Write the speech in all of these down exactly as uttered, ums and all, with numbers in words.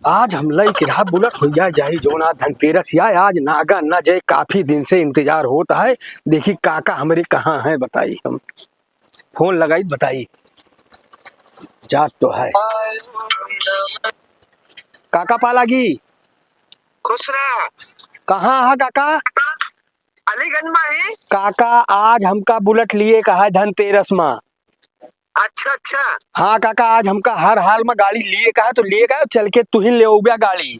आज हम लइके रहा बुलेट, होइ जाए जाई जौन आज धनतेरस या, आज नागा न जाए, काफी दिन से इंतजार होत है। देखी काका हमरे कहाँ हैं बताई, हम फोन लगाई बताई। जात तो है। काका पालागी। खुश रहा। कहाँ है काका? अलीगंज मा ही। काका आज हमका बुलेट लिए का है धनतेरस मा। अच्छा, अच्छा। हाँ काका, आज हमका हर हाल मा गाड़ी लिए का है, तो लिए का है, चल के तुहिन ले उब्या गाड़ी।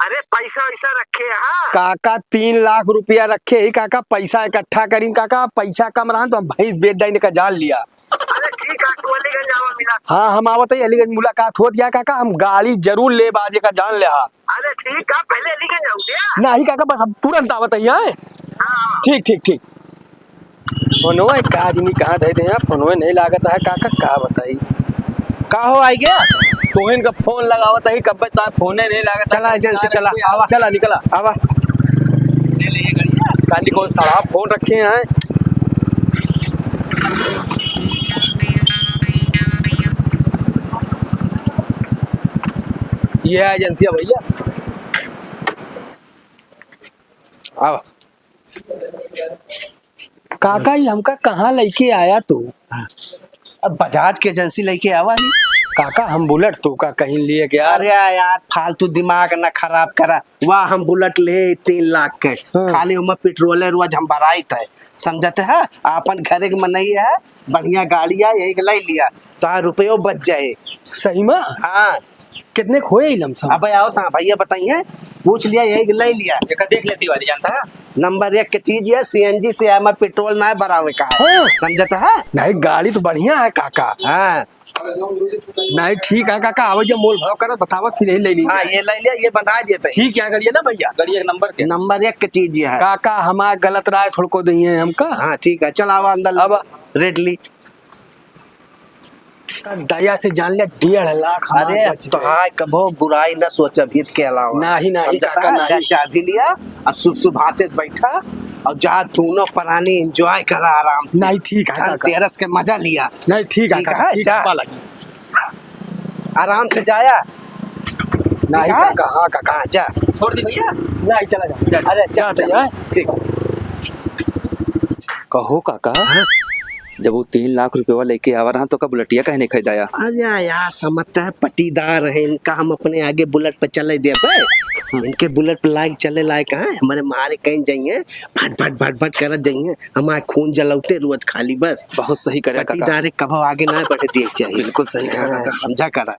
अरे पैसा वैसा रखे हा? काका तीन लाख रुपया रखे ही काका, पैसा इकट्ठा करीन काका, पैसा कम रहा तो हम भैंस बेच डाइन का जान लिया। अरे ठीक है, तू अलीगंज आवा मिला। हाँ हम आवत ही अलीगंज मुलाकात होत जाए काका, हम गाड़ी जरूर लेब आज का जान ले हा। अरे ठीक है, पहले अलीगंज आऊ क्या? नहीं काका, बस अब तुरंत आवत ही। हाँ। ठीक ठीक ठीक। फोनवे का आज नहीं कहाँ धइ दे हैं, फोनवे नहीं लागत है काका, का बताई। का हो आई गया? तोहिन का फोन लगावत ही, कब्बे तार फोने नहीं लागत है। चला एजेंसी चला, आवा। चला निकला। आवा। कानी कौन साला फोन रखे हैं। ये है एजेंसिया भैया। आवा। काका, ई हमका कहाँ लइके आया तू? अब बजाज के एजेंसी लइके आवा ही। काका, हम बुलेट तू का कहीं लिए क्या? अरे यार, फालतू दिमाग ना खराब करा। वाह, हम बुलेट ले तीन लाख के, हाँ। खाली ओमा पेट्रोले रोज हम भराइत है, समझत है? आपन घरे के मनई है, बढ़िया गाड़ी है, यही के लइ लिया, तो रुपयो बच जाए। सही में? हाँ। कितने खोए ई लमसम? अबे आओ ता भैया बताइए, पूछ लिया, यही के लइ लिया। एका देख लेती वाली जानता है? नंबर एक के चीज है, सीएनजी से एमा पेट्रोल ना भरावे का है। हाँ। समझत है? नहीं, गाड़ी तो बढ़िया है काका। हाँ। नहीं, ठीक है काका, आवे जो मोल भाव करत बतावा, फिर यही ले लीजिए। हाँ, ये लइ लिया, ये बंधा देते हैं। ठीक है, गड़िया ना भैया? गड़िया एक नंबर के। नंबर एक के चीज ये है। काका, हमार गलत राय थोड़को दइहैं हमका। हाँ, ठीक है, चल आवा अंदर। अब रेट ली। दया से जान ले, डेढ़ लाख हमार अरे, बच गए। तोहार कबो बुराई न सोचब, हित के अलावा। नाही, नाही, समझता काका, है? नाही। जा चाबी लिया और सुबह सुबह आते बैठा और जा दोनों परानी enjoy करा आराम से। नाही, ठीक है, काका। धनतेरस के मजा लिया। नाही, ठीक है, ठीक काका, है, ठीक जा। है, पाला। आराम से जाया। नाही, ठीक है? काका, हाँ, काका। हाँ, जा। छोड़ दी भैया। नाही, चला जा। जा। अरे, जा, जा, जा। जा। ठीक। कहो काका, हाँ? जब वो तीन लाख रुपया लेके आवा रहा, तो का बुलेटिया काहे नहीं खरीदाया? अरे यार, समझता है, पटीदार है, इनका हम अपने आगे बुलेट पे चले देबे? हम्म। इनके बुलेट पे लायक चले लायक है, हमारे मारे कहीं जाइए, भट भट भट भट करत जाइए, हमारे खून जलौते रोज खाली बस। बहुत सही करे काका। पटीदार है, कभो आगे ना बढ़े दिए चाहिए। बिल्कुल सही कहा हाँ, काका। समझा करा।